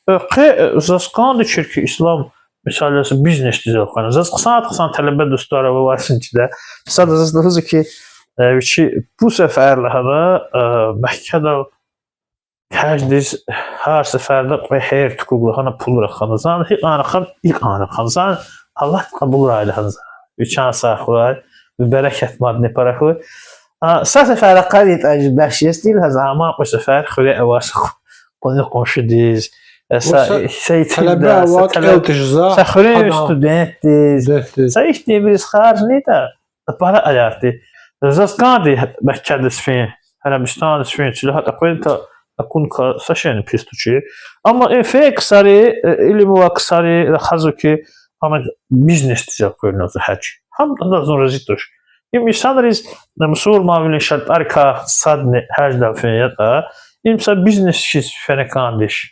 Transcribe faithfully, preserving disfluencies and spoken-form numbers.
Э, къе, э, заз кӀандачир хьи, ислам, мисал яз, бизнесдиз элкъвена. Заз хъсан-хъсан талебе дустар ава, варсин чида. Сада заз лугьузва хьи, э, вичи пу сефер лагьана, э, Меккедал гьаждиз гьар сеферда кьве гьер тукӀугла гьана пул рахана. Зан гьикьван рахана, икьван рахана. Зан Аллагьди кьабулрай лагьана зан. Ви чан сагъ хьурай, ви берекет мадни пара хьуй. А, са сефер ахъайизватӀа, жи бяш яз тил гьаз, амма кьве сефер хуьре аваз, къуни-къуншидиз, э, са, са итимдиз, са талеб-, са хуьруьн студентдиз, са ихьтинбуруз харжнитӀа, пара аярди. Заз кӀанда Меккедиз фин, Арабистандиз фин, цуьле гьакӀ акъвентай акун са шейни пис тушир. Амма и фейи ксари, э, илим авай ксари рахазва хьи, ана бизнесдиз элкъуьрна за гьаж. Гьам адаз зун рази туш. Им инсанриз, э, мусурманвилин шартӀарикай садни гьаждал фин ятӀа, им са бизнес хьиз фена кӀандачир.